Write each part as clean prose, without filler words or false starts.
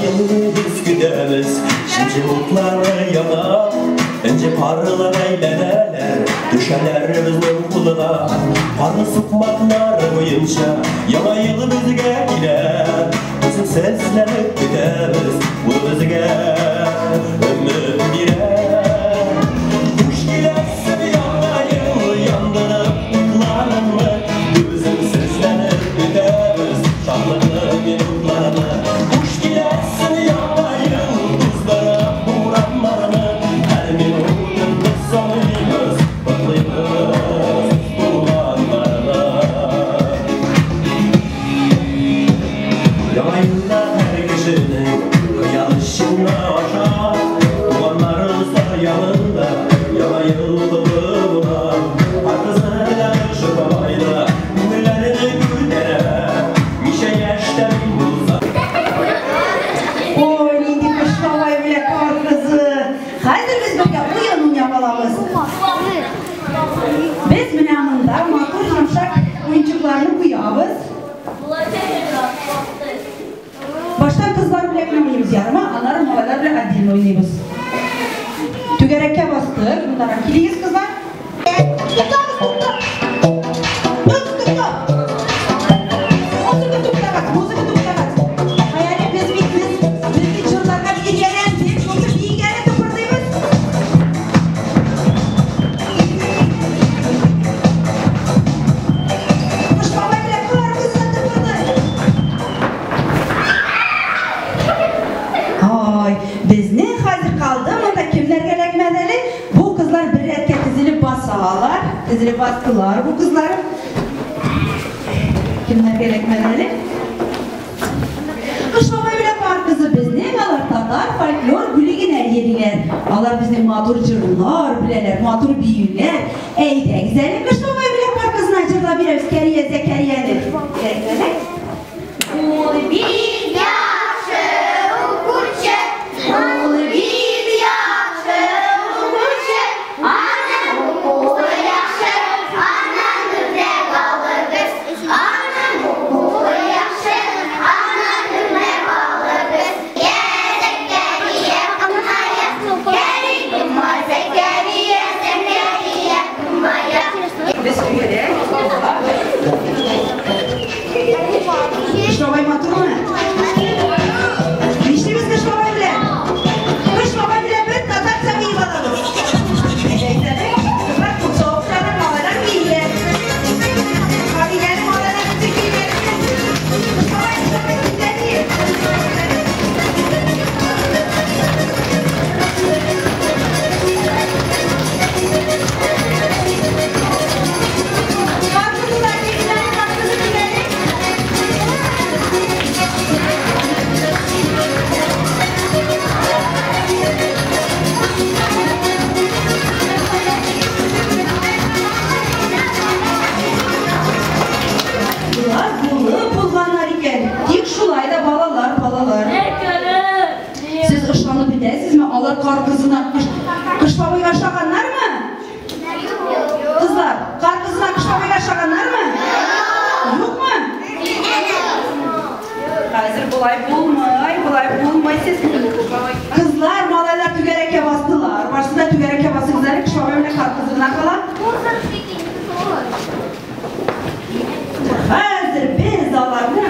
Елны без көтәбез, чемчем утлары яна, энҗе парлар әйләнәләр, төшәләр безнең кулына. Карлы сукмаклары буенча Яңа ел безгә килә. Түземсезләнеп көтәбез, ул безгә өмет бирә. Хуш киләсең, Яңа ел, яндырып утларыңны, түземсезләнеп көтәбез шатлыклы минутларны. Хуш киләсең, Яңа ел, туздырып бураннарны, һәр минутын без саныйбыз, котлыйбыз туганнарны. Яңа елда һәр кешенең хыялы чынга аша, туганнары, дуслар янында Яңа ел котлы була. Кар кызы да, Кыш бабай да күңелләрне күтәрә. Ничә яшьтә мин булсам. Ой, нинди Кыш бабай белән Кар кызы. Хәзер без бергә уен уйнап алабыз. Без менә монда матур йомшак уенчыкларны куябыз. Баштан кызлар белән генә уйныйбыз, ярыймы? Аннары малайлар белән отдельно уйныйбыз. Түгәрәккә бастык. Мондарак килегез, кызлар. Туктагыз, тукта. Тук, тукта. Музыка туктагыз, музыка туктагыз. Хәяли, без бит җырларга бик ияләндек, шушы биегәне тыпырдыйбыз. Кыш бабай белән Кар кызы тыпырдый. Ай, безнең хәзер калды монда кемнәргә эләкмәде әле? Бу кызлар бер рәткә тезелеп басалар. Тезелеп бастылар бу кызлар. Кемнәргә эләкмәде әле? Кыш бабай белән Кар кызы безнең, алар татар фольклор бүлегенә йөриләр. Алар безнең матур җырлар беләләр, матур биюләр. Әйдәгез әле, Кыш бабай белән Кар кызына җырлап бирәбез Кәрия Зәкәрияне. Кәрияне. Ул бик яхшы укучы, ул бик яхшы укучы, аның укуы яхшы, аннан үрнәк алырбыз. Аның укуы яхшы, аннан үрнәк алырбыз. Я Зәкәрия, Умая, Кәрим, Зәкәрия, Зәкәрия, Умая. Без түгәрәк. Кыш бабай матурмы? Нишлибез Кыш бабай белән? Кыш бабай белән бер татарча биеп алабыз. Әйдәгез әле. Кызлар кул чабып, малайлар бииләр. Кабиләле малайлар бөтен бииләр. Кыш бабай, Кыш бабай, син дә бие. Кар кызы да килде, Кар кызы килә. Болар булып булганнар икән. Тик шулай да балалар, балалар. Сез ышанып бетәсезме? Алар Кар кызына Кыш бабайга ошаганнармы? Кызлар, Кар кызына, Кыш бабайга ошаганнармы? Юкмы? Хәзер болай булмый, болай булмый. Сез кызлар, малайлар түгәрәккә бастылар. Барысы да түгәрәккә басыгыз әле, Кыш бабай белән Кар кызы гына кала. Хәзер без аларны.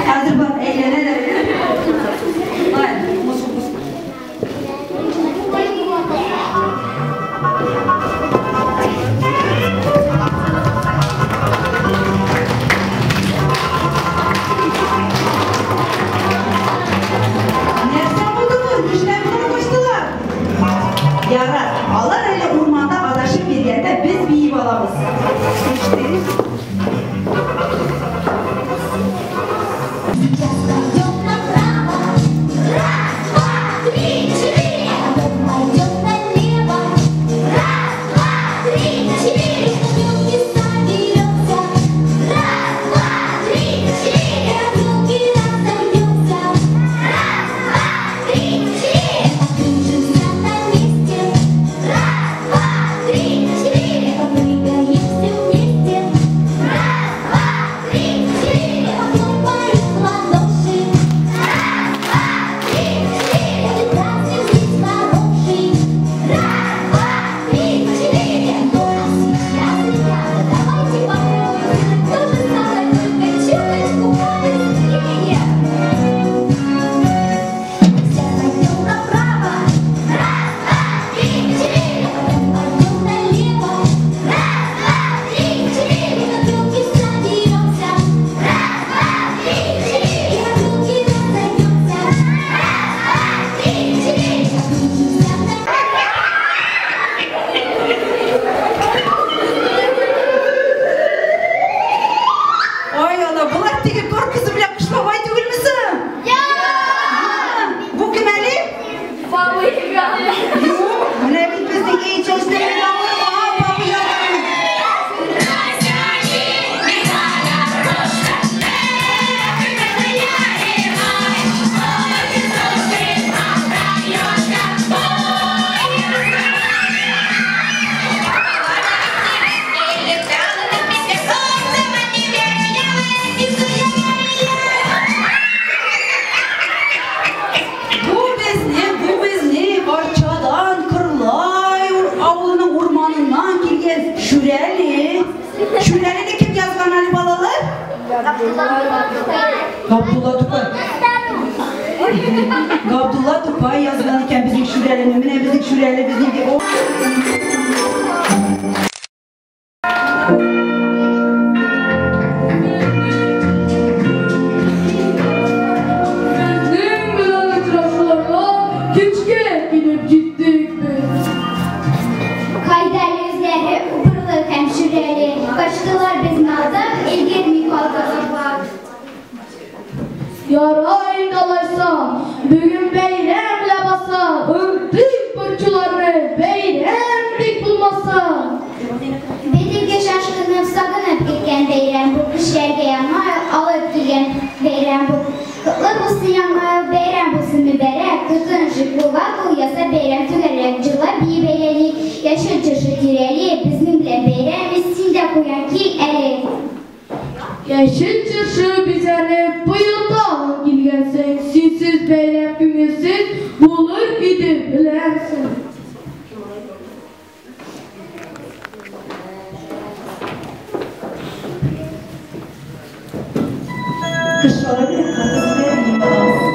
Хәзер бар әйләнәләр. Ай, музыка, музыка. Нәрсә булды бу? Нишләп болар качтылар? Ярар, алар әле урманда адашып йөргәндә без биеп алабыз. Сейчас пойдем направо. Раз, два, три, четыре. Потом пойдем налево. Раз, два, три, четыре. На соберемся. Раз, два, три, четыре. Елки разойдемся. Раз, два, три, четыре. Покружимся на месте. Раз, два, три, четыре. Попрыгаем все вместе. Раз. Шүрәлене кем язган әле, балалар? Габдулла Тукай. Габдулла Тукай язган икән безнең Шүрәлене. Менә безнең Шүрәлебез нинди. Сезнең белән очрашуларга кичкә килеп җиттек без. Кайда үзләре убырлы һәм Шүрәле? Качтылар безне алдап, өлгерми калдык озаклап. Ярар инде алайса, бүген бәйрәм ләбаса, онытыйк борчуларны, бәйрәм бик булмаса. Бөтен шашкынып, сагынып киткән бәйрәм бу. Кешеләргә яңа алып килгән бәйрәм бу. Котлы булсын яңа ел, бәйрәм булсын мөбарәк. Тотын кулга кул яса бәйрәм түгәрәк. Җырлап биеп әйләник, яшел чыршы тирәли. Безнең белән бәйрәм ит, син дә куян кил әле. Яшел чыршы бизәлеп, быел тагын килгәнсең. Синсез бәйрәм күңелсез булыр иде, беләмсең. Кыш бабай белән Кар кызы белән биеп алабыз.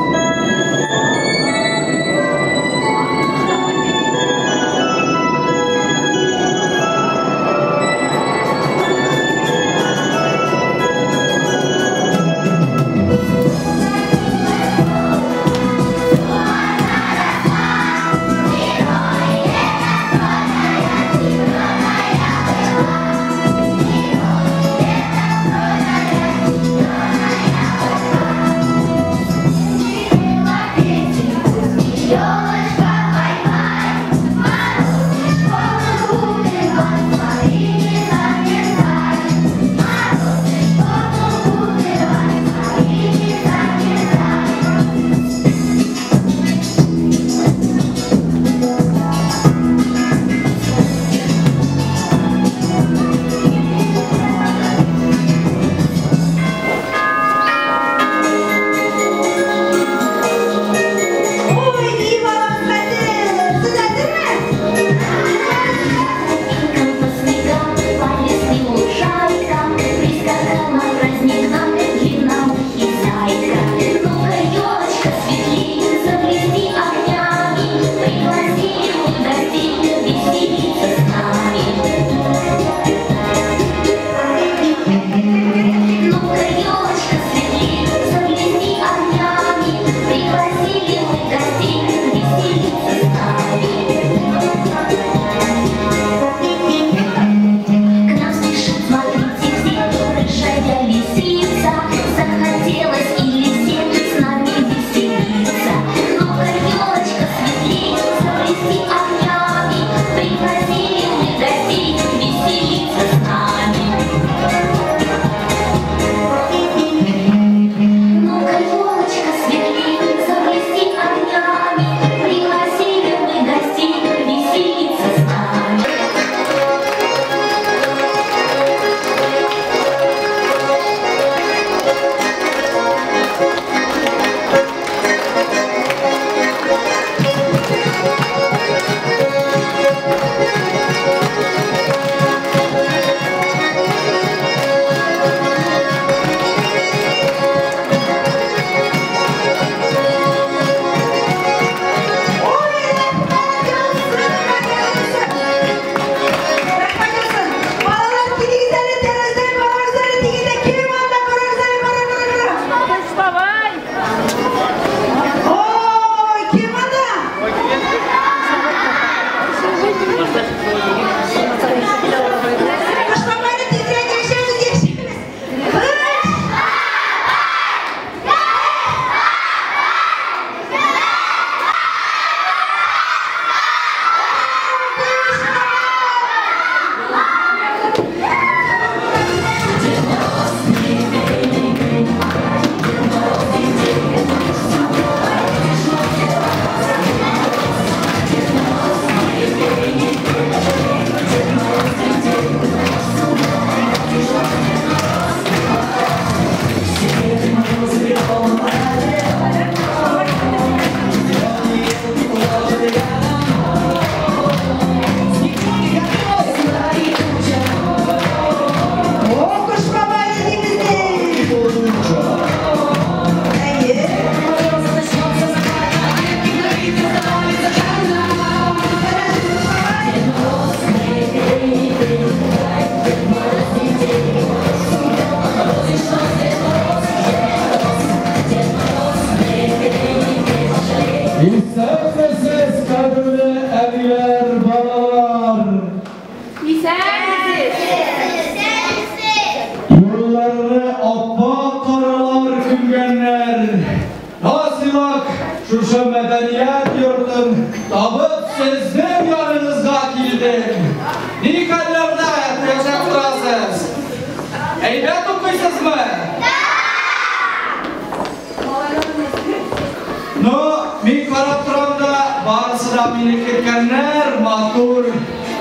Барысы да мине керткәннәр, матур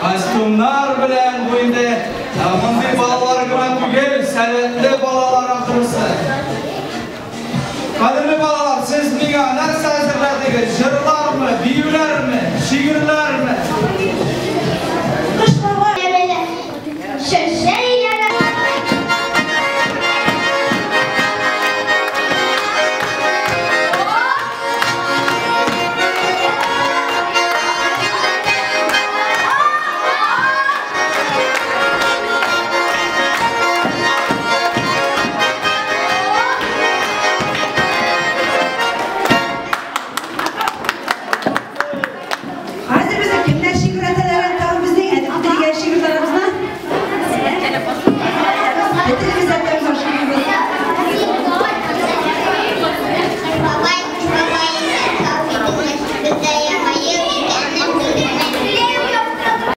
костюмнар белән. Бу инде мондый балалар гына түгел, сәләтле балалар ахрысы. Кадерле балалар, сез миңа нәрсә әзерләдегез? Җырлармы, биюләрме?